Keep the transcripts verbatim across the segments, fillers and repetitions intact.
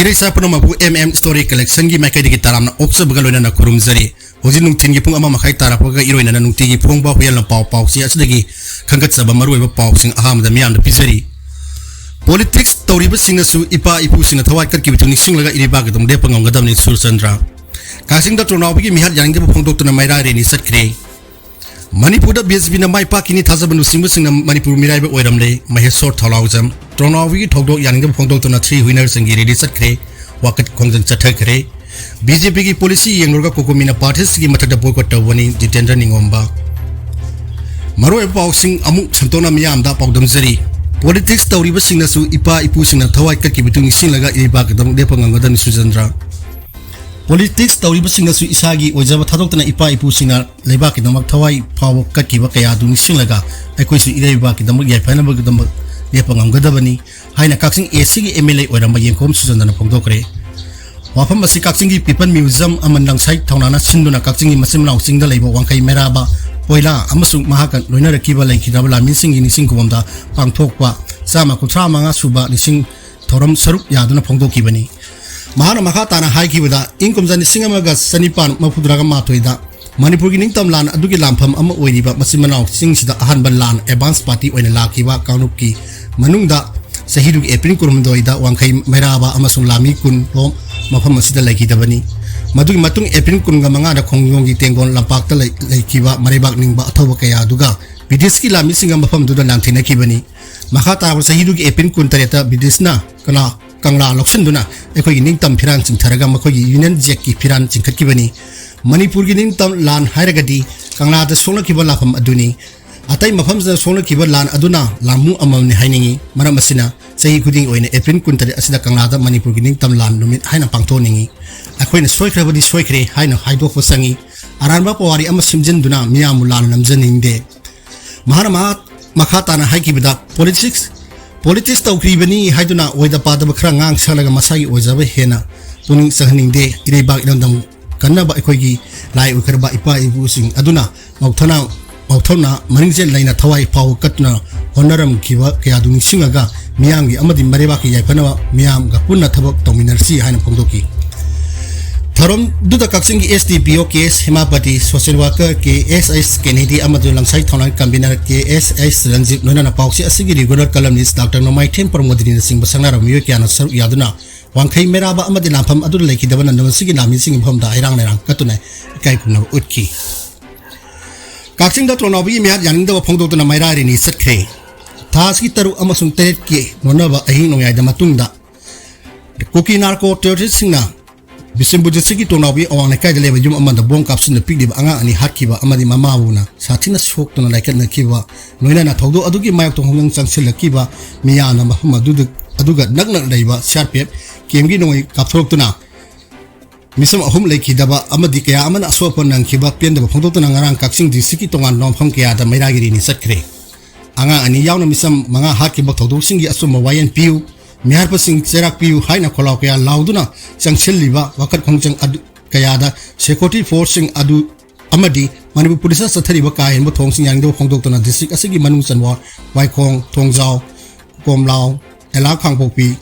ꯏꯔꯩꯆꯥ ꯄꯨꯝꯅꯃꯛꯄꯨ M M Story Collectionꯒꯤ ꯃꯥꯏꯀꯩꯗꯒꯤ ꯇꯔꯥꯝꯅ ꯑꯣꯛꯆꯕꯒ ꯂꯣꯏꯅꯅ ꯈꯨꯔꯨꯝꯖꯔꯤ꯫ ꯍꯧꯖꯤꯛ ꯅꯨꯡꯊꯤꯜꯒꯤ ꯄꯨꯡ ꯑꯃ ꯃꯈꯥꯏ ꯇꯥꯔꯛꯄꯒ ꯏꯔꯣꯏꯅꯅ ꯅꯨꯡꯇꯤꯒꯤ ꯐꯣꯡꯕ ꯍꯨꯏꯌꯦꯟ ꯂꯝꯄꯥꯎ ꯄꯥꯎꯆꯦ ꯑꯁꯤꯗꯒꯤ ꯈꯟꯒꯠꯆꯕ ꯃꯔꯨꯑꯣꯏꯕ ꯄꯥꯎꯁꯤꯡ ꯑꯍꯥꯟꯕꯗ ꯃꯤꯌꯥꯝꯗ ꯄꯤꯖꯔꯤ꯫ Politics ꯇꯧꯔꯤꯕꯁꯤꯡꯅꯁꯨ ꯏꯄꯥ ꯏꯄꯨꯁꯤꯡꯅ ꯊꯋꯥꯏ ꯀꯠꯈꯤꯕꯗꯨ ꯅꯤꯡꯁꯤꯡꯂꯒ ꯏꯔꯩꯕꯥꯛꯀꯤꯗꯃꯛ ꯂꯦꯞꯄ ꯉꯝꯒꯗꯕꯅꯤ, ꯁꯨꯔꯆꯟꯗ꯭ꯔ꯫ ꯀꯛꯆꯤꯡꯗ ꯇ꯭ꯔꯣꯅꯥꯎꯕꯤꯒꯤ ꯃꯤꯍꯥꯠ ꯌꯥꯅꯤꯡꯗꯕ ꯐꯣꯡꯗꯣꯛꯇꯨꯅ ꯃꯩꯔꯥ rally ꯆꯠꯈ꯭ꯔꯦ꯫ ꯃꯅꯤꯄꯨꯔꯗ BJPꯅ ꯃꯥꯏ ꯄꯥꯛꯈꯤꯅꯤ ꯊꯥꯖꯕ ꯂꯨꯆꯤꯡꯕꯁꯤꯡꯅ ꯃꯅꯤꯄꯨꯔ ꯃꯤꯔꯥꯏꯕ ꯑꯣꯏꯔꯝꯂꯦ, ꯃꯍꯦꯁꯣꯔ ꯊꯧꯂꯥꯎꯖꯝ꯫ ꯇ꯭ꯔꯣꯅꯥꯎꯕꯤꯒꯤ ꯊꯧꯗꯣꯛ ꯌꯥꯅꯤꯡꯗꯕ ꯐꯣꯡꯗꯣꯛꯇꯨꯅ three wheelerꯁꯤꯡꯒꯤ rally ꯆꯠꯈ꯭ꯔꯦ, ꯋꯥꯀꯠ ꯈꯣꯡꯖꯪ ꯆꯠꯊꯈ꯭ꯔꯦ꯫ BJPꯒꯤ policy ꯌꯦꯡꯂꯨꯔꯒ COCOMIꯅ partyꯁꯤꯒꯤ ꯃꯊꯛꯇ boycott ꯇꯧꯕꯅꯤ, ꯖꯤꯇꯦꯟꯗ꯭ꯔ ꯅꯤꯉꯣꯝꯕ꯫ ꯃꯔꯨꯑꯣꯏꯕ ꯄꯥꯎꯁꯤꯡ ꯑꯃꯨꯛ ꯁꯟꯗꯣꯛꯅ ꯃꯤꯌꯥꯝꯗ ꯄꯥꯎꯗꯝꯖꯔꯤ꯫ Politics ꯇꯧꯔꯤꯕꯁꯤꯡꯅꯁꯨ ꯏꯄꯥ ꯏꯄꯨꯁꯤꯡꯅ ꯊꯋꯥꯏ ꯀꯠꯈꯤꯕꯗꯨ ꯅꯤꯡꯁꯤꯡꯂꯒ ꯏꯔꯩꯕꯥꯛꯀꯤꯗꯃꯛ ꯂꯦꯞꯄ ꯉꯝꯒꯗꯕꯅꯤ, ꯁꯨꯔꯆꯟꯗ꯭ꯔ꯫ Politics ꯇꯧꯔꯤꯕꯁꯤꯡꯅꯁꯨ ꯏꯁꯥꯒꯤ ꯑꯣꯏꯖꯕ ꯊꯥꯗꯣꯛꯇꯅ ꯏꯄꯥ ꯏꯄꯨꯁꯤꯡꯅ ꯂꯩꯕꯥꯛꯀꯤꯗꯃꯛ ꯊꯋꯥꯏ ꯐꯥꯎꯕ ꯀꯠꯈꯤꯕ ꯀꯌꯥꯗꯨ ꯅꯤꯡꯁꯤꯡꯂꯒ ꯑꯩꯈꯣꯏꯁꯨ ꯏꯔꯩꯕꯥꯛꯀꯤꯗꯃꯛ ꯌꯥꯏꯐꯅꯕꯒꯤꯗꯃꯛ ꯂꯦꯞꯄ ꯉꯝꯒꯗꯕꯅꯤ ꯍꯥꯏꯅ ꯀꯛꯆꯤꯡ ACꯒꯤ MLA ꯑꯣꯏꯔꯝꯕ ꯌꯦꯡꯈꯣꯝ ꯁꯨꯔꯆꯟꯗ꯭ꯔꯅ ꯐꯣꯡꯗꯣꯛꯈ꯭ꯔꯦ꯫ ꯋꯥꯐꯝ ꯑꯁꯤ ꯀꯛꯆꯤꯡꯒꯤ People Museum ꯑꯃ ꯂꯪꯁꯥꯏ ꯊꯧꯅꯥꯅ ꯁꯤꯟꯗꯨꯅ ꯀꯛꯆꯤꯡꯒꯤ ꯃꯆꯤꯟ ꯃꯅꯥꯎ ꯆꯤꯡꯗ ꯂꯩꯕ ꯋꯥꯡꯈꯩ ꯃꯩꯔꯥꯕ ꯄꯣꯏꯂꯥ ꯑꯃꯁꯨꯡ ꯃꯍꯥꯛꯀ ꯂꯣꯏꯅꯔꯛꯈꯤꯕ ꯂꯩꯈꯤꯗ꯭ꯔꯕ ꯂꯥꯟꯃꯤꯁꯤꯡꯒꯤ ꯅꯤꯡꯁꯤꯡ ꯈꯨꯕꯝꯗ ꯄꯥꯡꯊꯣꯛꯄ ꯆꯥꯝꯃ ꯀꯨꯟꯊ꯭ꯔꯥ ꯃꯉꯥ ꯁꯨꯕ ꯅꯤꯡꯁꯤꯡ ꯊꯧꯔꯝ ꯁꯔꯨꯛ ꯌꯥꯗꯨꯅ ꯐꯣꯡꯗꯣꯛꯈꯤꯕꯅꯤ꯫ ꯃꯍꯥꯛꯅ ꯃꯈꯥ ꯇꯥꯅ ꯍꯥꯏꯈꯤꯕꯗ, ꯏꯪ ꯀꯨꯝꯖꯥ ꯂꯤꯁꯤꯡ ꯑꯃꯒ ꯆꯅꯤꯄꯥꯟ ꯃꯔꯤꯐꯨꯇꯔꯥꯒ ꯃꯥꯊꯣꯏꯗ ꯃꯅꯤꯄꯨꯔꯒꯤ ꯅꯤꯡꯇꯝ ꯂꯥꯟ ꯑꯗꯨꯒꯤ ꯂꯥꯟꯐꯝ ꯑꯃ ꯑꯣꯏꯔꯤꯕ ꯃꯆꯤꯟ ꯃꯅꯥꯎꯁꯤꯡꯁꯤꯗ ꯑꯍꯥꯟꯕ ꯂꯥꯟ advance party ꯑꯣꯏꯅ ꯂꯥꯛꯈꯤꯕ ꯀꯥꯡꯂꯨꯞꯀꯤ ꯃꯅꯨꯡꯗ ꯆꯍꯤꯗꯨꯒꯤ April ꯀꯨꯟꯍꯨꯝꯗꯣꯏꯗ ꯋꯥꯡꯈꯩ ꯃꯩꯔꯥꯕ ꯑꯃꯁꯨꯡ ꯂꯥꯟꯃꯤ ꯀꯨꯟ ꯔꯣꯝ ꯃꯐꯝ ꯑꯁꯤꯗ ꯂꯩꯈꯤꯗꯕꯅꯤ꯫ ꯃꯗꯨꯒꯤ ꯃꯇꯨꯡ April ꯀꯨꯟꯒ ꯃꯉꯥꯗ ꯈꯣꯡꯖꯣꯝꯒꯤ ꯇꯦꯡꯒꯣꯜ ꯂꯝꯄꯥꯛꯇ ꯂꯩ-, ꯂꯩꯈꯤꯕ ꯃꯔꯩꯕꯥꯛ ꯅꯤꯡꯕ ꯑꯊꯧꯕ ꯀꯌꯥ ꯑꯗꯨꯒ ꯕ꯭ꯔꯤꯇꯤꯁꯀꯤ ꯂꯥꯟꯃꯤꯁꯤꯡꯒ ꯃꯐꯝꯗꯨꯗ ꯂꯥꯟꯊꯦꯡꯅꯈꯤꯕꯅꯤ꯫ ꯃꯈꯥ ꯇꯥꯔꯕ ꯆꯍꯤꯗꯨꯒꯤ April ꯀꯨꯟꯇꯔꯦꯠꯇ ꯕ꯭ꯔꯤꯇꯤꯁꯅ ꯀꯪꯂꯥ, ꯀꯪꯂꯥ ꯂꯧꯁꯤꯟꯗꯨꯅ ꯑꯩꯈꯣꯏꯒꯤ ꯅꯤꯡꯇꯝ ꯐꯤꯔꯥꯟ ꯆꯤꯡꯊꯔꯒ ꯃꯈꯣꯏꯒꯤ Union Jackꯀꯤ ꯐꯤꯔꯥꯟ ꯆꯤꯡꯈꯠꯈꯤꯕꯅꯤ꯫ ꯃꯅꯤꯄꯨꯔꯒꯤ ꯅꯤꯡꯇꯝ ꯂꯥꯟ ꯍꯥꯏꯔꯒꯗꯤ ꯀꯪꯂꯥꯗ ꯁꯣꯛꯅꯈꯤꯕ ꯂꯥꯟꯐꯝ ꯑꯗꯨꯅꯤ꯫ ꯑꯇꯩ ꯃꯐꯝꯁꯤꯗ ꯁꯣꯛꯅꯈꯤꯕ ꯂꯥꯟ ꯑꯗꯨꯅ ꯂꯥꯟꯃꯨ ꯑꯃꯃꯝꯅꯤ ꯍꯥꯏꯅꯤꯡꯏ꯫ ꯃꯔꯝ ꯑꯁꯤꯅ ꯆꯍꯤ ꯈꯨꯗꯤꯡꯒꯤ ꯑꯣꯏꯅ April ꯀꯨꯟꯇꯔꯦꯠ ꯑꯁꯤꯗ ꯀꯪꯂꯥꯗ ꯃꯅꯤꯄꯨꯔꯒꯤ ꯅꯤꯡꯇꯝ ꯂꯥꯟ ꯅꯨꯃꯤꯠ ꯍꯥꯏꯅ ꯄꯥꯡꯊꯣꯛꯅꯤꯡꯏ꯫ ꯑꯩꯈꯣꯏꯅ ꯁꯣꯏꯈ꯭ꯔꯕꯗꯤ ꯁꯣꯏꯈ꯭ꯔꯦ ꯍꯥꯏꯅ ꯍꯥꯏꯗꯣꯛꯄ ꯆꯪꯏ꯫ ꯑꯔꯥꯟꯕ ꯄꯨꯋꯥꯔꯤ ꯑꯃ ꯁꯦꯝꯖꯤꯟꯗꯨꯅ ꯃꯤꯌꯥꯝꯕꯨ ꯂꯥꯟꯅ ꯅꯝꯖꯅꯤꯡꯗꯦ꯫ ꯃꯍꯥꯛꯅ ꯃꯍꯥꯛ ꯃꯈꯥ ꯇꯥꯅ ꯍꯥꯏꯈꯤꯕꯗ, ꯄꯣꯂꯤꯇꯤꯛꯁ ꯄꯣꯂꯤꯇꯤꯛꯁ ꯇꯧꯈ꯭ꯔꯤꯕꯅꯤ ꯍꯥꯏꯗꯨꯅ ꯑꯣꯏꯗ ꯄꯥꯗꯕ ꯈꯔ ꯉꯥꯡ ꯁꯛꯂꯒ ꯃꯁꯥꯒꯤ ꯑꯣꯏꯖꯕ ꯍꯦꯟꯅ ꯄꯨꯛꯅꯤꯡ ꯆꯪꯍꯟꯅꯤꯡꯗꯦ꯫ ꯏꯔꯩꯕꯥꯛ ꯏꯔꯝꯗꯝ ꯀꯟꯅꯕ ꯑꯩꯈꯣꯏꯒꯤ ꯂꯥꯏ ꯑꯣꯏꯈ꯭ꯔꯕ ꯏꯄꯥ ꯏꯄꯨꯁꯤꯡ ꯑꯗꯨꯅ ꯃꯧꯊꯅ ꯃꯧꯊꯧꯅ ꯃꯅꯤꯡꯖꯦꯜ ꯂꯩꯅ ꯊꯋꯥꯏ ꯐꯥꯎ ꯀꯠꯇꯨꯅ ꯍꯣꯠꯅꯔꯝꯈꯤꯕ ꯀꯌꯥꯗꯨ ꯅꯤꯡꯁꯤꯡꯉꯒ ꯃꯤꯌꯥꯝꯒꯤ ꯑꯃꯗꯤ ꯃꯔꯩꯕꯥꯛꯀꯤ ꯌꯥꯏꯐꯅꯕ ꯃꯤꯌꯥꯝꯒ ꯄꯨꯟꯅ ꯊꯕꯛ ꯇꯧꯃꯤꯟꯅꯔꯁꯤ ꯍꯥꯏꯅ ꯐꯣꯡꯗꯣꯛꯈꯤ꯫ ꯊꯧꯔꯝꯗꯨꯗ ꯀꯛꯆꯤꯡꯒꯤ S D P O K S ꯍꯦꯃꯥꯄꯇꯤ, social worker K S S Kennedy ꯑꯃꯗꯤ ꯂꯪꯁꯥꯏ ꯊꯧꯅꯥ convener K S S Ranjit, ꯂꯣꯏꯅꯅ ꯄꯥꯎꯆꯦ ꯑꯁꯤꯒꯤ regular columnist Doctor ꯅꯣꯡꯃꯥꯏꯊꯦꯝ ꯄ꯭ꯔꯃꯣꯗꯤꯅꯤꯅꯆꯤꯡꯕ ꯁꯛꯅꯥꯏꯔꯕ ꯃꯤꯑꯣꯏ ꯀꯌꯥꯅ ꯁꯔꯨꯛ ꯌꯥꯗꯨꯅ ꯋꯥꯡꯈꯩ ꯃꯩꯔꯥꯕ ꯑꯃꯗꯤ ꯂꯥꯟꯐꯝ ꯑꯗꯨꯗ ꯂꯩꯈꯤꯗꯕ ꯅꯟꯗ ꯃꯁꯤꯒꯤ ꯂꯥꯟꯃꯤꯁꯤꯡꯒꯤ ꯃꯐꯝꯗ ꯍꯩꯔꯥꯡ ꯂꯩꯔꯥꯡ ꯀꯠꯇꯨꯅ ꯏꯀꯥꯏ ꯈꯨꯝꯅꯕ ꯎꯠꯈꯤ꯫ ꯀꯛꯆꯤꯡꯗ ꯇꯣꯔꯅꯥꯎꯕꯤꯒꯤ ꯃꯤꯍꯥꯠ ꯌꯥꯅꯤꯡꯗꯕ ꯐꯣꯡꯗꯣꯛꯇꯨꯅ ꯃꯩꯔꯥ rally ꯆꯠꯈ꯭ꯔꯦ꯫ ꯊꯥ ꯑꯁꯤꯒꯤ ꯇꯔꯨꯛ ꯑꯃꯁꯨꯡ ꯇꯔꯦꯠꯀꯤ ꯂꯣꯟꯅꯕ ꯑꯍꯤꯡ ꯅꯣꯡꯌꯥꯏꯗ ꯃꯇꯨꯡꯗ ꯀꯨꯀꯤ narco terroristꯁꯤꯡꯅ ꯕꯤꯁꯦꯝꯄꯨꯔ districtꯀꯤ ꯇꯣꯔꯅꯥꯎꯕꯤ ꯑꯋꯥꯡ ꯂꯩꯀꯥꯏꯗ ꯂꯩꯕ ꯌꯨꯝ ꯑꯃꯗ ꯕꯣꯝ ꯀꯥꯞꯁꯤꯟꯗꯨꯅ ꯄꯤꯛꯂꯤꯕ ꯑꯉꯥꯡ ꯑꯅꯤ ꯍꯥꯠꯈꯤꯕ ꯑꯃꯗꯤ ꯃꯃꯥꯕꯨꯅ ꯁꯥꯊꯤꯅ ꯁꯣꯛꯇꯨꯅ ꯂꯥꯏꯀꯠꯅꯈꯤꯕ, ꯂꯣꯏꯅꯅ ꯊꯧꯗꯣꯛ ꯑꯗꯨꯒꯤ ꯃꯥꯌꯣꯛꯇ ꯈꯣꯡꯖꯪ ꯆꯪꯁꯤꯜꯂꯛꯈꯤꯕ ꯃꯤꯌꯥꯝꯅ ꯃꯐꯝ ꯑꯗꯨꯗ, ꯑꯗꯨꯒ ꯅꯛꯅ ꯂꯩꯕ C R P F campꯀꯤ ꯅꯣꯡꯃꯩ ꯀꯥꯞꯊꯣꯔꯛꯇꯨꯅ ꯃꯤꯁꯝ ꯑꯍꯨꯝ ꯂꯩꯈꯤꯗꯕ ꯑꯃꯗꯤ ꯀꯌꯥ ꯑꯃꯅ ꯑꯁꯣꯛ ꯑꯄꯟ ꯅꯪꯈꯤꯕ ꯄꯦꯟꯗꯕ ꯐꯣꯡꯗꯣꯛꯇꯨꯅ ꯉꯔꯥꯡ ꯀꯛꯆꯤꯡ districtꯀꯤ ꯇꯣꯉꯥꯟꯕ ꯃꯐꯝ ꯀꯌꯥꯗ ꯃꯩꯔꯥꯒꯤ rally ꯆꯠꯈ꯭ꯔꯦ꯫ ꯑꯉꯥꯡ ꯑꯅꯤ ꯌꯥꯎꯅ ꯃꯤꯁꯝ ꯃꯉꯥ ꯍꯥꯠꯈꯤꯕ ꯊꯧꯗꯣꯛꯁꯤꯡꯒꯤ ꯑꯆꯨꯝꯕ ꯋꯥꯌꯦꯜ ꯄꯤꯌꯨ, ꯃꯤꯍꯥꯠꯄꯁꯤꯡ ꯆꯩꯔꯥꯛ ꯄꯤꯌꯨ ꯍꯥꯏꯅ ꯈꯣꯜꯂꯥꯎ ꯀꯌꯥ ꯂꯥꯎꯗꯨꯅ ꯆꯪꯁꯤꯜꯂꯤꯕ ꯋꯥꯀꯠ ꯈꯣꯡꯖꯪ ꯑꯗꯨ ꯀꯌꯥꯗ security forceꯁꯤꯡ ꯑꯗꯨ ꯑꯃꯗꯤ ꯃꯅꯤꯄꯨꯔ ꯄꯨꯂꯤꯁꯅ ꯆꯠꯊꯔꯤꯕ ꯀꯥ ꯍꯦꯟꯕ ꯊꯧꯑꯣꯡꯁꯤꯡ ꯌꯥꯅꯤꯡꯗꯕ ꯐꯣꯡꯗꯣꯛꯇꯨꯅ district ꯑꯁꯤꯒꯤ ꯃꯅꯨꯡ ꯆꯟꯕ ꯋꯥꯏꯈꯣꯡ, ꯊꯣꯡꯖꯥꯎ, ꯀꯣꯝꯂꯥꯎ, ꯑꯦꯂꯥ ꯀꯥꯡꯄꯣꯛꯄꯤ,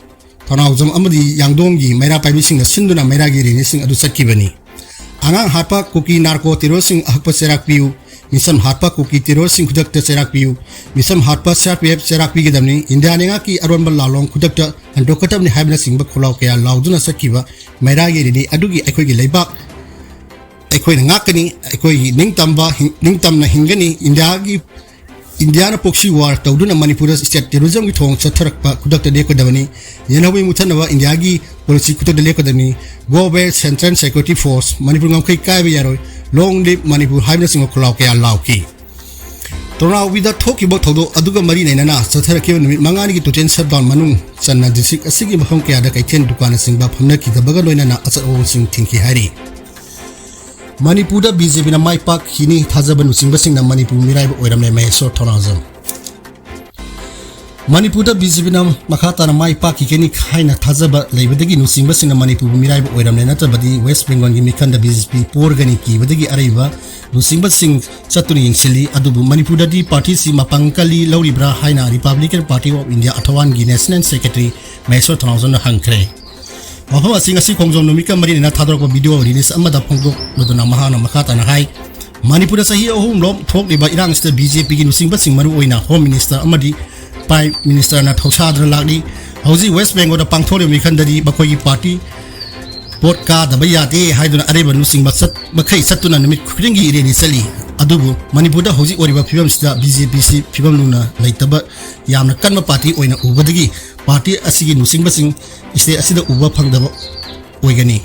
ꯊꯧꯅꯥꯎꯖꯝ ꯑꯃꯗꯤ ꯌꯥꯡꯗꯣꯡꯒꯤ ꯃꯩꯔꯥ ꯄꯥꯏꯕꯤꯁꯤꯡꯅ ꯁꯤꯟꯗꯨꯅ ꯃꯩꯔꯥꯒꯤ rallyꯁꯤꯡ ꯑꯗꯨ ꯆꯠꯈꯤꯕꯅꯤ꯫ ꯑꯉꯥꯡ ꯍꯥꯠꯄ ꯀꯨꯀꯤ narco terroristꯁꯤꯡ ꯑꯍꯛꯄ ꯆꯩꯔꯥꯛ ꯄꯤꯌꯨ, ꯃꯤꯁꯝ ꯍꯥꯠꯄ ꯀꯨꯀꯤ terroristꯁꯤꯡ ꯈꯨꯗꯛꯇ ꯆꯩꯔꯥꯛ ꯄꯤꯌꯨ, ꯃꯤꯁꯝ ꯍꯥꯠꯄ C R P F ꯆꯩꯔꯥꯛ ꯄꯤꯒꯗꯕꯅꯤ, ꯏꯟꯗꯤꯌꯥ ꯂꯩꯉꯥꯛꯀꯤ ꯑꯔꯣꯟꯕ ꯂꯥꯜꯂꯣꯡ ꯈꯨꯗꯛꯇ ꯍꯟꯗꯣꯛꯀꯗꯕꯅꯤ ꯍꯥꯏꯕꯅꯆꯤꯡꯕ ꯈꯣꯜꯂꯥꯎ ꯀꯌꯥ ꯂꯥꯎꯗꯨꯅ ꯆꯠꯈꯤꯕ ꯃꯩꯔꯥꯒꯤ rally ꯑꯗꯨꯒꯤ ꯑꯩꯈꯣꯏꯒꯤ ꯂꯩꯕꯥꯛ ꯑꯩꯈꯣꯏꯅ ꯉꯥꯛꯀꯅꯤ, ꯑꯩꯈꯣꯏꯒꯤ ꯅꯤꯡꯇꯝꯕ ꯍꯤꯡ-, ꯅꯤꯡꯇꯝꯅ ꯍꯤꯡꯒꯅꯤ, ꯏꯟꯗꯤꯌꯥꯒꯤ, ꯏꯟꯗꯤꯌꯥꯅ proxy war ꯇꯧꯗꯨꯅ ꯃꯅꯤꯄꯨꯔꯗ state terrorismꯒꯤ ꯊꯣꯡ ꯆꯠꯊꯔꯛꯄ ꯈꯨꯗꯛꯇ ꯂꯦꯞꯀꯗꯕꯅꯤ, ꯌꯦꯜꯍꯧꯃꯤ ꯃꯨꯊꯠꯅꯕ ꯏꯟꯗꯤꯌꯥꯒꯤ policy ꯈꯨꯗꯛꯇ ꯂꯦꯞꯀꯗꯕꯅꯤ, go back Central Security Force, Manipur ꯉꯝꯈꯩ ꯀꯥꯏꯕ ꯌꯥꯔꯣꯏ, long live ꯃꯅꯤꯄꯨꯔ ꯍꯥꯏꯕꯅꯆꯤꯡꯕ ꯈꯣꯜꯂꯥꯎ ꯀꯌꯥ ꯂꯥꯎꯈꯤ꯫ ꯇꯣꯔꯅꯥꯎꯕꯤꯗ ꯊꯣꯛꯈꯤꯕ ꯊꯧꯗꯣꯛ ꯑꯗꯨꯒ ꯃꯔꯤ ꯂꯩꯅꯅ ꯆꯠꯊꯔꯛꯈꯤꯕ ꯅꯨꯃꯤꯠ ꯃꯉꯥꯅꯤꯒꯤ total shutdown ꯃꯅꯨꯡ ꯆꯟꯅ district ꯑꯁꯤꯒꯤ ꯃꯐꯝ ꯀꯌꯥꯗ ꯀꯩꯊꯦꯜ ꯗꯨꯀꯥꯟꯅꯆꯤꯡꯕ ꯐꯝꯅꯈꯤꯗꯕꯒ ꯂꯣꯏꯅꯅ ꯑꯆꯧ ꯑꯍꯣꯡꯁꯤꯡ ꯊꯤꯡꯈꯤ ꯍꯥꯏꯔꯤ꯫ ꯃꯅꯤꯄꯨꯔꯗ BJPꯅ ꯃꯥꯏ ꯄꯥꯛꯈꯤꯅꯤ ꯊꯥꯖꯕ ꯂꯨꯆꯤꯡꯕꯁꯤꯡꯅ ꯃꯅꯤꯄꯨꯔ ꯃꯤꯔꯥꯏꯕ ꯑꯣꯏꯔꯝꯂꯦ, ꯃꯍꯦꯁꯣꯔ ꯊꯧꯅꯥꯎꯖꯝ꯫ ꯃꯅꯤꯄꯨꯔꯗ ꯕꯤ ꯖꯦ ꯄꯤꯅ ꯃꯈꯥ ꯇꯥꯅ ꯃꯥꯏ ꯄꯥꯛꯈꯤꯒꯅꯤ ꯍꯥꯏꯅ ꯊꯥꯖꯕ ꯂꯩꯕꯗꯒꯤ ꯂꯨꯆꯤꯡꯕꯁꯤꯡꯅ ꯃꯅꯤꯄꯨꯔꯕꯨ ꯃꯤꯔꯥꯏꯕ ꯑꯣꯏꯔꯝꯂꯦ, ꯅꯠꯇ꯭ꯔꯕꯗꯤ ꯋꯦꯁ꯭ꯠ ꯕꯦꯡꯒꯣꯜꯒꯤ ꯃꯤꯈꯜꯗ ꯕꯤ ꯖꯦ ꯄꯤ ꯄꯣꯔꯒꯅꯤ ꯀꯤꯕꯗꯒꯤ ꯑꯔꯩꯕ ꯂꯨꯆꯤꯡꯕꯁꯤꯡ ꯆꯠꯇꯨꯅ ꯌꯦꯡꯁꯤꯜꯂꯤ꯫ ꯑꯗꯨꯕꯨ ꯃꯅꯤꯄꯨꯔꯗꯗꯤ ꯄꯥꯔꯇꯤꯁꯤ ꯃꯄꯥꯡꯒꯜ ꯀꯜꯂꯤ ꯂꯧꯔꯤꯕ꯭ꯔꯥ ꯍꯥꯏꯅ ꯔꯤꯄꯕ꯭ꯂꯤꯀꯦꯟ ꯄꯥꯔꯇꯤ ꯑꯣꯐ ꯏꯟꯗꯤꯌꯥ ꯑꯊꯋꯥꯟꯒꯤ ꯅꯦꯁꯅꯦꯜ ꯁꯦꯀ꯭ꯔꯦꯇꯔꯤ ꯃꯍꯦꯁ꯭ꯋꯔ ꯊꯧꯅꯥꯎꯖꯝꯅ ꯍꯪꯈ꯭ꯔꯦ꯫ ꯋꯥꯐꯝ ꯑꯁꯤ ꯉꯁꯤ ꯈꯣꯡꯖꯣꯝ ꯅꯨꯃꯤꯠꯀ ꯃꯔꯤ ꯂꯩꯅꯅ ꯊꯥꯗꯣꯔꯛꯄ ꯚꯤꯗꯤꯑꯣ ꯔꯤꯂꯤꯖ ꯑꯃꯗ ꯐꯣꯡꯗꯣꯛꯂꯗꯨꯅ ꯃꯍꯥꯛꯅ ꯃꯈꯥ ꯇꯥꯅ ꯍꯥꯏ, ꯃꯅꯤꯄꯨꯔꯗ ꯆꯍꯤ ꯑꯍꯨꯝ ꯂꯣꯝ ꯊꯣꯛꯂꯤꯕ ꯏꯔꯥꯡꯁꯤꯗ ꯕꯤ ꯖꯦ ꯄꯤꯒꯤ ꯂꯨꯆꯤꯡꯕꯁꯤꯡ, ꯃꯔꯨꯑꯣꯏꯅ ꯍꯣꯝ ꯃꯤꯅꯤꯁꯇꯔ ꯑꯃꯗꯤ ꯄ꯭ꯔꯥꯏꯝ ꯃꯤꯅꯤꯁꯇꯔꯅ ꯊꯧꯁꯥꯗꯨꯅ ꯂꯥꯛꯂꯤ꯫ ꯍꯧꯖꯤꯛ ꯋꯦꯁ꯭ꯠ ꯕꯦꯡꯒꯣꯜꯗ ꯄꯥꯡꯊꯣꯛꯂꯤꯕ ꯃꯤꯈꯜꯗꯗꯤ ꯃꯈꯣꯏꯒꯤ ꯄꯥꯔꯇꯤ ꯚꯣꯠ ꯀꯥꯗꯕ ꯌꯥꯗꯦ ꯍꯥꯏꯗꯨꯅ ꯑꯔꯩꯕ ꯂꯨꯆꯤꯡꯕ ꯆꯠ-, ꯃꯈꯩ ꯆꯠꯇꯨꯅ ꯅꯨꯃꯤꯠ ꯈꯨꯗꯤꯡꯒꯤ ꯔꯦꯂꯤ ꯆꯠꯂꯤ꯫ ꯑꯗꯨꯕꯨ ꯃꯅꯤꯄꯨꯔꯗ ꯍꯧꯖꯤꯛ ꯑꯣꯏꯔꯤꯕ ꯐꯤꯕꯝꯁꯤꯗ ꯕꯤ ꯖꯦ ꯄꯤꯁꯤ ꯐꯤꯕꯝ ꯂꯨꯅ ꯂꯩꯇꯕ, ꯌꯥꯝꯅ ꯀꯟꯕ ꯄꯥꯔꯇꯤ ꯑꯣꯏꯅ ꯎꯕꯗꯒꯤ ꯄꯥꯔꯇꯤ ꯑꯁꯤꯒꯤ ꯂꯨꯆꯤꯡꯕꯁꯤꯡ ꯁ꯭ꯇꯦꯠ ꯑꯁꯤꯗ ꯎꯕ ꯐꯪꯗꯕ ꯑꯣꯏꯒꯅꯤ꯫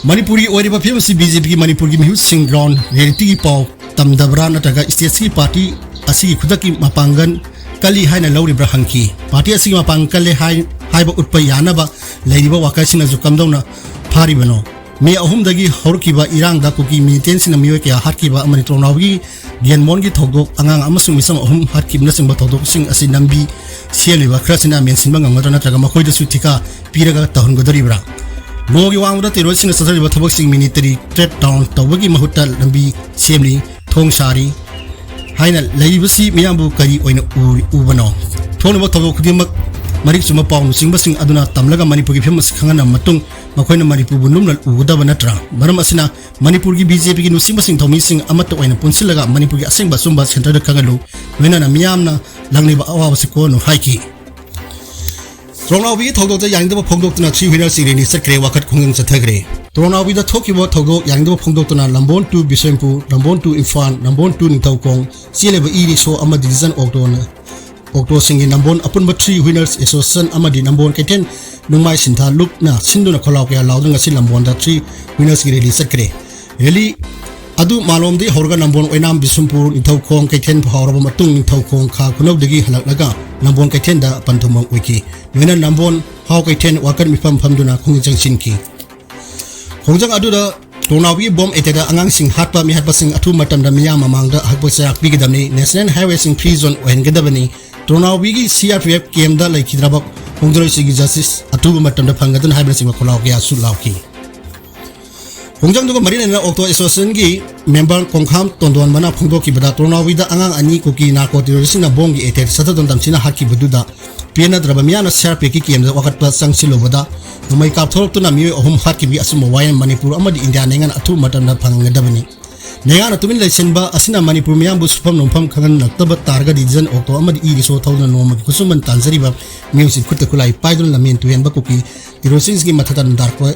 ꯃꯅꯤꯄꯨꯔꯒꯤ ꯑꯣꯏꯔꯤꯕ ꯐꯤꯕꯝ ꯑꯁꯤ ꯕꯤ ꯖꯦ ꯄꯤꯒꯤ ꯃꯅꯤꯄꯨꯔꯒꯤ ꯃꯤꯍꯨꯠꯁꯤꯡ ꯒ꯭ꯔꯥꯎꯟ ꯔꯤꯌꯦꯂꯤꯇꯤꯒꯤ ꯄꯥꯎ ꯇꯝꯗꯕ꯭ꯔꯥ, ꯅꯠꯇ꯭ꯔꯒ ꯁ꯭ꯇꯦꯠꯁꯤꯒꯤ ꯄꯥꯔꯇꯤ ꯑꯁꯤꯒꯤ ꯈꯨꯗꯛꯀꯤ ꯃꯄꯥꯡꯒꯜ ꯀꯜꯂꯤ ꯍꯥꯏꯅ ꯂꯧꯔꯤꯕ꯭ꯔꯥ ꯍꯪꯈꯤ꯫ ꯄꯥꯔꯇꯤ ꯑꯁꯤꯒꯤ ꯃꯄꯥꯡꯒꯜ ꯀꯜꯂꯦ ꯍꯥꯏ-, ꯍꯥꯏꯕ ꯎꯠꯄ ꯌꯥꯅꯕ ꯂꯩꯔꯤꯕ ꯋꯥꯀꯔꯁꯤꯡꯅꯁꯨ ꯀꯝꯗꯧꯅ ꯐꯥꯔꯤꯕꯅꯣ? ꯃꯦ ꯑꯍꯨꯝꯗꯒꯤ ꯍꯧꯔꯛꯈꯤꯕ ꯏꯔꯥꯡꯗ ꯀꯨꯀꯤ ꯃꯤꯂꯤꯇꯦꯟꯁꯤꯡꯅ ꯃꯤꯑꯣꯏ ꯀꯌꯥ ꯍꯥꯠꯈꯤꯕ ꯑꯃꯗꯤ ꯇꯣꯡꯅꯥꯎꯒꯤ ꯒ꯭ꯌꯥꯟꯃꯣꯟꯒꯤ ꯊꯧꯗꯣꯛ, ꯑꯉꯥꯡ ꯑꯃꯁꯨꯡ ꯃꯤꯆꯝ ꯑꯍꯨꯝ ꯍꯥꯠꯈꯤꯕꯅꯆꯤꯡꯕ ꯊꯧꯗꯣꯛꯁꯤꯡ ꯑꯁꯤ ꯂꯝꯕꯤ ꯁꯦꯝꯂꯤꯕ ꯈꯔꯁꯤꯅ ꯃꯦꯟꯁꯤꯟꯕ ꯉꯝꯒꯗ꯭ꯔꯥ, ꯅꯠꯇ꯭ꯔꯒ ꯃꯈꯣꯏꯗꯁꯨ ꯊꯤꯀꯥ ꯄꯤꯔꯒ ꯇꯧꯍꯟꯒꯗꯧꯔꯤꯕ꯭ꯔꯥ? ꯂꯣꯒꯤ ꯋꯥꯡꯃꯗ ꯇꯦꯔꯣꯔꯤꯁꯁꯤꯡꯅ ꯆꯠꯊꯔꯤꯕ ꯊꯕꯛꯁꯤꯡ ꯃꯤꯂꯤꯇꯔꯤ ꯀ꯭ꯔꯦꯛ ꯗꯥꯎꯟ ꯇꯧꯕꯒꯤ ꯃꯍꯨꯠꯇ ꯂꯝꯕꯤ ꯁꯦꯝꯂꯤ, ꯊꯣꯡ ꯁꯥꯔꯤ ꯍꯥꯏꯅ ꯂꯩꯔꯤꯕꯁꯤ ꯃꯤꯌꯥꯝꯕꯨ ꯀꯔꯤ ꯑꯣꯏꯅ ꯎ-, ꯎꯕꯅꯣ? ꯊꯣꯛꯂꯤꯕ ꯊꯧꯗꯣꯛ ꯈꯨꯗꯤꯡꯃꯛ ꯃꯔꯤꯛ ꯆꯨꯝꯕ ꯄꯥꯎ ꯂꯨꯆꯤꯡꯕꯁꯤꯡ ꯑꯗꯨꯅ ꯇꯝꯂꯒ ꯃꯅꯤꯄꯨꯔꯒꯤ ꯐꯤꯕꯝ ꯑꯁꯤ ꯈꯪꯍꯟꯂꯕ ꯃꯇꯨꯡ ꯃꯈꯣꯏꯅ ꯃꯅꯤꯄꯨꯔꯕꯨ ꯂꯨꯝꯅ ꯎꯒꯗꯕ ꯅꯠꯇ꯭ꯔꯥ? ꯃꯔꯝ ꯑꯁꯤꯅ ꯃꯅꯤꯄꯨꯔꯒꯤ ꯕꯤ ꯖꯦ ꯄꯤꯒꯤ ꯂꯨꯆꯤꯡꯕꯁꯤꯡ, ꯊꯧꯃꯤꯁꯤꯡ ꯑꯃꯠꯇ ꯑꯣꯏꯅ ꯄꯨꯟꯁꯤꯜꯂꯒ ꯃꯅꯤꯄꯨꯔꯒꯤ ꯑꯁꯦꯡꯕ ꯑꯆꯨꯝꯕ ꯁꯦꯟꯇꯔꯗ ꯈꯪꯍꯜꯂꯨ, ꯂꯣꯏꯅꯅ ꯃꯤꯌꯥꯝꯅ ꯂꯥꯡꯂꯤꯕ ꯑꯋꯥꯕꯁꯤ ꯀꯣꯛꯍꯟꯂꯨ ꯍꯥꯏꯈꯤ꯫ ꯇꯣꯡꯅꯥꯎꯕꯤꯒꯤ ꯊꯧꯗꯣꯛꯇ ꯌꯥꯅꯤꯡꯗꯕ ꯐꯣꯡꯗꯣꯛꯇꯨꯅ ꯊ꯭ꯔꯤ ꯋꯤꯂꯔꯁꯤꯡ ꯔꯦꯂꯤ ꯆꯠꯈ꯭ꯔꯦ, ꯋꯥꯀꯠ ꯈꯣꯡꯖꯪ ꯆꯠꯊꯈ꯭ꯔꯦ꯫ ꯇꯣꯡꯅꯥꯎꯕꯤꯗ ꯊꯣꯛꯈꯤꯕ ꯊꯧꯗꯣꯛ ꯌꯥꯅꯤꯡꯗꯕ ꯐꯣꯡꯗꯣꯛꯇꯨꯅ Lambon to Bishempur, Lambon to Imphal, Lambon to Ningthoukhong ꯆꯦꯜꯂꯤꯕ ꯏ ꯔꯤꯛꯁꯣ ꯑꯃꯗꯤ ꯗꯤꯖꯟ ꯑꯣꯛꯇꯣꯅ, ꯑꯣꯛꯇꯣꯁꯤꯡꯒꯤ ꯂꯝꯕꯣꯟ ꯑꯄꯨꯟꯕ ꯊ꯭ꯔꯤ ꯋꯤꯂꯔꯁ ꯑꯦꯁꯣꯁꯤꯌꯦꯁꯟ ꯑꯃꯗꯤ ꯂꯝꯕꯣꯟ ꯀꯩꯊꯦꯜ ꯅꯨꯡꯃꯥꯏ ꯁꯤꯟꯊꯥ ꯂꯨꯞꯅ ꯁꯤꯟꯗꯨꯅ ꯈꯣꯜꯂꯥꯎ ꯀꯌꯥ ꯂꯥꯎꯗꯨꯅ ꯉꯁꯤ ꯂꯝꯕꯣꯟꯗ ꯊ꯭ꯔꯤ ꯋꯤꯂꯔꯁꯀꯤ ꯔꯦꯂꯤ ꯆꯠꯈ꯭ꯔꯦ꯫ ꯔꯦꯂꯤ ꯑꯗꯨ ꯃꯥꯂꯣꯝꯗꯒꯤ ꯍꯧꯔꯒ ꯅꯝꯕꯣꯜ ꯑꯣꯏꯅꯥꯝ ꯕꯤꯁꯅꯨꯄꯨꯔ ꯅꯤꯡꯊꯧꯈꯣꯡ ꯀꯩꯊꯦꯜ ꯐꯥꯎꯔꯕ ꯃꯇꯨꯡ ꯅꯤꯡꯊꯧꯈꯣꯡ ꯈꯥ ꯈꯨꯅꯧꯗꯒꯤ ꯍꯜꯂꯛꯂꯒ ꯅꯝꯕꯣꯜ ꯀꯩꯊꯦꯜꯗ ꯄꯟꯊꯨꯡꯐꯝ ꯑꯣꯏꯈꯤ꯫ ꯂꯣꯏꯅ ꯅꯝꯕꯣꯜ ꯍꯥꯎ ꯀꯩꯊꯦꯜ ꯋꯥꯀꯠ ꯃꯤꯐꯝ ꯐꯝꯗꯨꯅ ꯈꯣꯡꯖꯪ ꯆꯪꯁꯤꯟꯈꯤ꯫ ꯈꯣꯡꯖꯪ ꯑꯗꯨꯗ ꯇꯣꯡꯅꯥꯎꯕꯤꯒꯤ ꯕꯣꯝ ꯑꯦꯇꯦꯛꯇ ꯑꯉꯥꯡꯁꯤꯡ ꯍꯥꯠꯄ, ꯃꯤꯍꯥꯠꯄꯁꯤꯡ ꯑꯊꯨꯕ ꯃꯇꯝꯗ ꯃꯤꯌꯥꯝ ꯃꯃꯥꯡꯗ ꯑꯍꯛꯄ ꯆꯩꯔꯥꯛ ꯄꯤꯒꯗꯕꯅꯤ, ꯅꯦꯁꯅꯦꯜ ꯍꯥꯏꯋꯦꯁꯤꯡ ꯐ꯭ꯔꯤ ꯖꯣꯟ ꯑꯣꯏꯍꯟꯒꯗꯕꯅꯤ, ꯇꯣꯔꯅꯥꯎꯕꯤꯒꯤ ꯁꯤ ꯑꯥꯔ ꯄꯤ ꯑꯦꯐ ꯀꯦꯝꯗ ꯂꯩꯈꯤꯗ꯭ꯔꯕ ꯈꯣꯡꯖꯣꯏꯁꯤꯡꯒꯤ ꯖꯁꯇꯤꯁ ꯑꯊꯨꯕ ꯃꯇꯝꯗ ꯐꯪꯒꯗꯅ ꯍꯥꯏꯕꯅꯆꯤꯡꯕ ꯈꯣꯜꯂꯥꯎ ꯀꯌꯥꯁꯨ ꯂꯥꯎꯈꯤ꯫ ꯈꯣꯡꯖꯪꯗꯨꯒ ꯃꯔꯤ ꯂꯩꯅꯅ ꯑꯣꯛꯇꯣ ꯑꯦꯁꯣꯁꯤꯌꯦꯁꯟꯒꯤ ꯃꯦꯝꯕꯔ ꯀꯣꯡꯈꯥꯝ ꯇꯣꯟꯗꯣꯟꯕꯅ ꯐꯣꯡꯗꯣꯛꯈꯤꯕꯗ, ꯇꯣꯔꯅꯥꯎꯕꯤꯗ ꯑꯉꯥꯡ ꯑꯅꯤ ꯀꯨꯀꯤ ꯅꯥꯔꯀꯣ ꯇꯦꯔꯣꯔꯤꯁꯁꯤꯡꯅ ꯕꯣꯝꯒꯤ ꯑꯦꯇꯦꯛ ꯆꯠꯊꯗꯨꯅ ꯇꯝꯊꯤꯅ ꯍꯥꯠꯈꯤꯕꯗꯨꯗ ꯄꯦꯟꯅꯗ꯭ꯔꯕ ꯃꯤꯌꯥꯝꯅ ꯁꯤ ꯑꯥꯔ ꯄꯤ ꯑꯦꯐꯀꯤ ꯀꯦꯝꯗ ꯋꯥꯀꯠꯄ ꯆꯪꯁꯤꯜꯂꯨꯕꯗ ꯅꯣꯡꯃꯩ ꯀꯥꯞꯊꯣꯔꯛꯇꯨꯅ ꯃꯤꯑꯣꯏ ꯑꯍꯨꯝ ꯍꯥꯠꯈꯤꯕꯒꯤ ꯑꯆꯨꯝꯕ ꯋꯥꯌꯦꯜ ꯃꯅꯤꯄꯨꯔ ꯑꯃꯗꯤ ꯏꯟꯗꯤꯌꯥ ꯂꯩꯉꯥꯛꯅ ꯑꯊꯨꯕ ꯃꯇꯝꯗ ꯐꯪꯍꯟꯒꯗꯕꯅꯤ꯫ ꯂꯩꯉꯥꯛꯅ ꯇꯨꯃꯤꯟ ꯂꯩꯁꯤꯟꯕ ꯑꯁꯤꯅ ꯃꯅꯤꯄꯨꯔ ꯃꯤꯌꯥꯝꯕꯨ ꯁꯨꯐꯝ ꯅꯣꯡꯐꯝ ꯈꯪꯍꯜꯂꯛꯇꯕ ꯇꯥꯔꯒꯗꯤ ꯗꯤꯖꯟ ꯑꯣꯛꯇꯣ ꯑꯃꯗꯤ ꯏ ꯔꯤꯛꯁꯣ ꯊꯧꯗꯨꯅ ꯅꯣꯡꯃꯒꯤ ꯈꯨꯠꯁꯨꯃꯟ ꯇꯥꯟꯖꯔꯤꯕ ꯃꯤꯑꯣꯏꯁꯤꯡ ꯈꯨꯠꯇ ꯈꯨꯠꯂꯥꯏ ꯄꯥꯏꯗꯨꯅ ꯂꯝꯍꯦꯟ ꯇꯨꯍꯦꯟꯕ ꯀꯨꯀꯤ ꯇꯦꯔꯣꯔꯤꯁꯁꯤꯡꯒꯤ ꯃꯊꯛꯇ ꯂꯥꯟꯗꯥꯔꯛꯄ,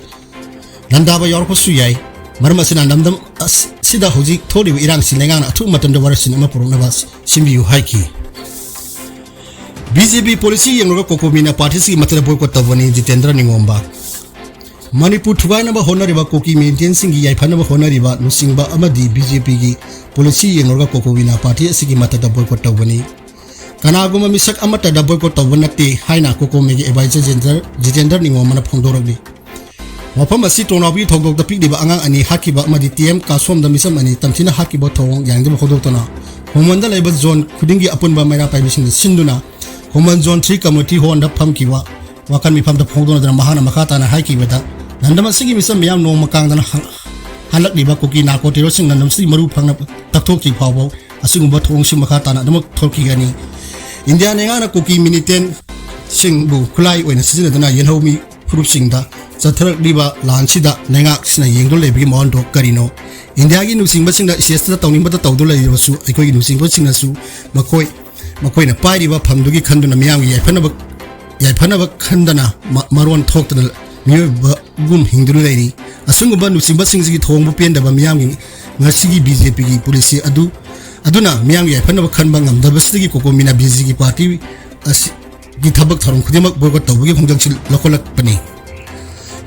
ꯂꯥꯟꯗꯥꯕ ꯌꯥꯎꯔꯛꯄꯁꯨ ꯌꯥꯏ꯫ ꯃꯔꯝ ꯑꯁꯤꯅ ꯂꯝꯗꯝ ꯑꯁ-, ꯑꯁꯤꯗ ꯍꯧꯖꯤꯛ ꯊꯣꯛꯂꯤꯕ ꯏꯔꯥꯡꯁꯤ ꯂꯩꯉꯥꯛꯅ ꯑꯊꯨꯕ ꯃꯇꯝꯗ ꯋꯥꯔꯦꯞꯁꯤꯟ ꯑꯃ ꯄꯨꯔꯛꯅꯕ ꯁꯤꯟꯕꯤꯌꯨ ꯍꯥꯏꯈꯤ꯫ ꯕꯤ ꯖꯦ ꯄꯤ ꯄꯣꯂꯤꯁꯤ ꯌꯦꯡꯂꯒ ꯀꯣꯀꯣꯃꯤꯅ ꯄꯥꯔꯇꯤꯁꯤꯒꯤ ꯃꯊꯛꯇ ꯕꯣꯏꯀꯣꯠ ꯇꯧꯕꯅꯤ, ꯖꯤꯇꯦꯟꯗ꯭ꯔ ꯅꯤꯉꯣꯝꯕ꯫ ꯃꯅꯤꯄꯨꯔ ꯊꯨꯒꯥꯏꯅꯕ ꯍꯣꯠꯅꯔꯤꯕ ꯀꯨꯀꯤ ꯃꯤꯂꯤꯇꯦꯟꯁꯤꯡꯒꯤ ꯌꯥꯏꯐꯅꯕ ꯍꯣꯠꯅꯔꯤꯕ ꯂꯨꯆꯤꯡꯕ ꯑꯃꯗꯤ ꯕꯤ ꯖꯦ ꯄꯤꯒꯤ ꯄꯣꯂꯤꯁꯤ ꯌꯦꯡꯂꯒ ꯀꯣꯀꯣꯃꯤꯅ ꯄꯥꯔꯇꯤ ꯑꯁꯤꯒꯤ ꯃꯊꯛꯇ ꯕꯣꯏꯀꯣꯠ ꯇꯧꯕꯅꯤ꯫ ꯀꯅꯥꯒꯨꯝꯕ ꯃꯤꯁꯛ ꯑꯃꯠꯇꯗ ꯕꯣꯏꯀꯣꯠ ꯇꯧꯕ ꯅꯠꯇꯦ ꯍꯥꯏꯅ ꯀꯣꯀꯣꯃꯤꯒꯤ ꯑꯦꯗꯚꯥꯏꯖꯔ ꯖꯤꯇꯦꯟꯗ꯭ꯔ, ꯖꯤꯇꯦꯟꯗ꯭ꯔ ꯅꯤꯉꯣꯝꯕꯅ ꯐꯣꯡꯗꯣꯔꯛꯂꯤ꯫ ꯋꯥꯐꯝ ꯑꯁꯤ ꯇꯣꯔꯅꯥꯎꯕꯤꯒꯤ ꯊꯧꯗꯣꯛꯇ ꯄꯤꯛꯂꯤꯕ ꯑꯉꯥꯡ ꯑꯅꯤ ꯍꯥꯠꯈꯤꯕ ꯑꯃꯗꯤ ꯇꯤ ꯑꯦꯝ ꯀꯥꯁꯣꯝꯗ ꯃꯤꯆꯝ ꯑꯅꯤ ꯇꯝꯊꯤꯅ ꯍꯥꯠꯈꯤꯕ ꯊꯧꯑꯣꯡ ꯌꯥꯅꯤꯡꯗꯕ ꯐꯣꯡꯗꯣꯛꯇꯨꯅ ꯈꯨꯡꯒꯪꯗ ꯂꯩꯕ ꯖꯣꯟ ꯈꯨꯗꯤꯡꯒꯤ ꯑꯄꯨꯟꯕ ꯃꯩꯔꯥ ꯄꯥꯏꯕꯤꯁꯤꯡꯗ ꯁꯤꯟꯗꯨꯅ ꯈꯨꯡꯒꯪ ꯖꯣꯟ ꯊ꯭ꯔꯤ ꯀꯝꯃ꯭ꯌꯨꯅꯤꯇꯤ ꯍꯣꯜꯗ ꯐꯝꯈꯤꯕ ꯋꯥꯀꯠ ꯃꯤꯐꯝꯗ ꯐꯣꯡꯗꯣꯛꯅꯗꯨꯅ ꯃꯍꯥꯛꯅ ꯃꯈꯥ ꯇꯥꯅ ꯍꯥꯏꯈꯤꯕꯗ, ꯂꯝꯗꯝ ꯑꯁꯤꯒꯤ ꯃꯤꯆꯝ ꯃꯤꯌꯥꯝ ꯅꯣꯡꯃ ꯀꯥꯡꯗꯅ ꯍ-, ꯍꯜꯂꯛꯂꯤꯕ ꯀꯨꯀꯤ ꯅꯥꯔꯀꯣ ꯇꯦꯔꯣꯔꯤꯁꯁꯤꯡ ꯂꯝꯗꯝ ꯑꯁꯤꯒꯤ ꯃꯔꯨ ꯐꯪꯅ ꯇꯛꯊꯣꯛꯇ꯭ꯔꯤ ꯐꯥꯎꯕ ꯑꯁꯤꯒꯨꯝꯕ ꯊꯧꯑꯣꯡꯁꯤꯡ ꯃꯈꯥ ꯇꯥꯅ ꯑꯗꯨꯃꯛ ꯊꯣꯛꯈꯤꯒꯅꯤ꯫ ꯏꯟꯗꯤꯌꯥ ꯂꯩꯉꯥꯛꯅ ꯀꯨꯀꯤ ꯃꯤꯂꯤꯇꯦꯟꯁꯤꯡꯕꯨ ꯈꯨꯠꯂꯥꯏ ꯑꯣꯏꯅ ꯁꯤꯖꯤꯟꯅꯗꯨꯅ ꯌꯦꯜꯍꯧꯃꯤ ꯐꯨꯔꯨꯞꯁꯤꯡꯗ ꯆꯠꯊꯔꯛꯂꯤꯕ ꯂꯥꯟꯁꯤꯗ ꯂꯩꯉꯥꯛꯁꯤꯅ ꯌꯦꯡꯗꯨꯅ ꯂꯩꯕꯒꯤ ꯃꯑꯣꯡꯗꯣ ꯀꯔꯤꯅꯣ? ꯏꯟꯗꯤꯌꯥꯒꯤ ꯂꯨꯆꯤꯡꯕꯁꯤꯡꯅ ꯁ꯭ꯇꯦꯖꯇ ꯇꯧꯅꯤꯡꯕꯇ ꯇꯧꯗꯨꯅ ꯂꯩꯔꯕꯁꯨ, ꯑꯩꯈꯣꯏꯒꯤ ꯂꯨꯆꯤꯡꯕꯁꯤꯡꯅꯁꯨ ꯃꯈꯣꯏ, ꯃꯈꯣꯏꯅ ꯄꯥꯏꯔꯤꯕ ꯐꯝꯗꯨꯒꯤ ꯈꯟꯗꯨꯅ ꯃꯤꯌꯥꯝꯒꯤ ꯌꯥꯏꯐꯅꯕ, ꯌꯥꯏꯐꯅꯕ ꯈꯟꯗꯅ ꯃ-, ꯃꯔꯣꯟ ꯊꯣꯛꯇꯅ ꯃꯤꯑꯣꯏꯕꯒꯨꯝ ꯍꯤꯡꯗꯨꯅ ꯂꯩꯔꯤ꯫ ꯑꯁꯤꯒꯨꯝꯕ ꯂꯨꯆꯤꯡꯕꯁꯤꯡꯁꯤꯒꯤ ꯊꯧꯑꯣꯡꯕꯨ ꯄꯦꯟꯗꯕ ꯃꯤꯌꯥꯝꯒꯤ ꯉꯁꯤꯒꯤ ꯕꯤ ꯖꯦ ꯄꯤꯒꯤ ꯄꯣꯂꯤꯁꯤ ꯑꯗꯨ, ꯑꯗꯨꯅ ꯃꯤꯌꯥꯝꯒꯤ ꯌꯥꯏꯐꯅꯕ ꯈꯟꯕ ꯉꯝꯗꯕꯁꯤꯗꯒꯤ ꯀꯣꯀꯣꯃꯤꯅ ꯕꯤ ꯖꯦ ꯄꯤ ꯄꯥꯔꯇꯤ ꯑꯁꯤꯒꯤ ꯊꯕꯛ ꯊꯧꯔꯝ ꯈꯨꯗꯤꯡꯃꯛ ꯕꯣꯏꯀꯣꯠ ꯇꯧꯕꯒꯤ ꯈꯣꯡꯖꯪꯁꯤ ꯂꯧꯈꯠꯂꯛꯄꯅꯤ꯫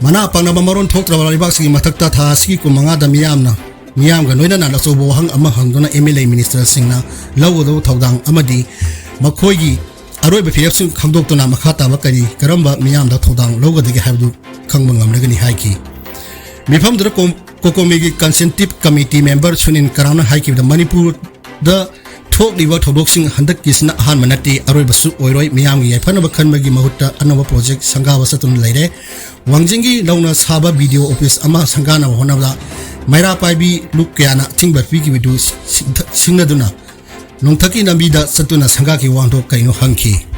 ꯃꯅꯥ ꯄꯪꯂꯕ ꯃꯔꯣꯟ ꯊꯣꯛꯇ꯭ꯔꯕ ꯂꯩꯕꯥꯛꯁꯤꯡꯒꯤ ꯃꯊꯛꯇ ꯊꯥ ꯑꯁꯤꯒꯤ ꯀꯨꯟꯃꯉꯥꯗ ꯃꯤꯌꯥꯝꯅ, ꯃꯤꯌꯥꯝꯒ ꯂꯣꯏꯅꯅ ꯑꯆꯧꯕ ꯋꯥꯍꯪ ꯑꯃ ꯍꯪꯗꯨꯅ ꯑꯦꯝ ꯑꯦꯜ ꯑꯦ ꯃꯤꯅꯤꯁꯇꯔꯁꯤꯡꯅ ꯂꯧꯒꯗꯧꯕ ꯊꯧꯗꯥꯡ ꯑꯃꯗꯤ ꯃꯈꯣꯏꯒꯤ ꯑꯔꯣꯏꯕ ꯐꯤꯔꯦꯞꯁꯤꯡ ꯈꯪꯗꯣꯛꯇꯨꯅ ꯃꯈꯥ ꯇꯥꯕ ꯀꯔꯤ, ꯀꯔꯝꯕ ꯃꯤꯌꯥꯝꯗ ꯊꯧꯗꯥꯡ ꯂꯧꯒꯗꯒꯦ ꯍꯥꯏꯕꯗꯨ ꯈꯪꯕ ꯉꯝꯂꯒꯅꯤ ꯍꯥꯏꯈꯤ꯫ ꯃꯤꯐꯝꯗꯨꯗ ꯀꯣꯝ-, ꯀꯣꯀꯣꯃꯤꯒꯤ ꯀꯟꯁꯜꯇꯦꯇꯤꯚ ꯀꯃꯤꯇꯤ ꯃꯦꯝꯕꯔ ꯁꯨꯅꯤꯜ ꯀꯔꯥꯝꯅ ꯍꯥꯏꯈꯤꯕꯗ, ꯃꯅꯤꯄꯨꯔꯗ ꯊꯣꯛꯂꯤꯕ ꯊꯧꯗꯣꯛꯁꯤꯡ ꯍꯟꯗꯛꯀꯤꯁꯤꯅ ꯑꯍꯥꯟꯕ ꯅꯠꯇꯦ, ꯑꯔꯣꯏꯕꯁꯨ ꯑꯣꯏꯔꯣꯏ꯫ ꯃꯤꯌꯥꯝꯒꯤ ꯌꯥꯏꯐꯅꯕ ꯈꯟꯕꯒꯤ ꯃꯍꯨꯠꯇ ꯑꯅꯧꯕ ꯄ꯭ꯔꯣꯖꯦꯛ ꯁꯪꯒꯥꯕ ꯆꯠꯇꯨꯅ ꯂꯩꯔꯦ꯫ ꯋꯥꯡꯖꯤꯡꯒꯤ ꯅꯧꯅ ꯁꯥꯕ ꯕꯤ ꯗꯤ ꯑꯣ ꯑꯣꯐꯤꯁ ꯑꯃ ꯁꯪꯒꯥꯅꯕ ꯍꯣꯠꯅꯕꯗ ꯃꯩꯔꯥ ꯄꯥꯏꯕꯤ ꯂꯨꯞ ꯀꯌꯥꯅ ꯑꯊꯤꯡꯕ ꯄꯤꯈꯤꯕꯗꯨ ꯁꯤꯡꯊ-, ꯁꯤꯡꯅꯗꯨꯅ ꯅꯣꯡꯊꯛꯀꯤ ꯂꯝꯕꯤꯗ ꯆꯠꯇꯨꯅ ꯁꯪꯒꯥꯈꯤꯕ ꯋꯥꯍꯟꯊꯣꯛ ꯀꯔꯤꯅꯣ ꯍꯪꯈꯤ꯫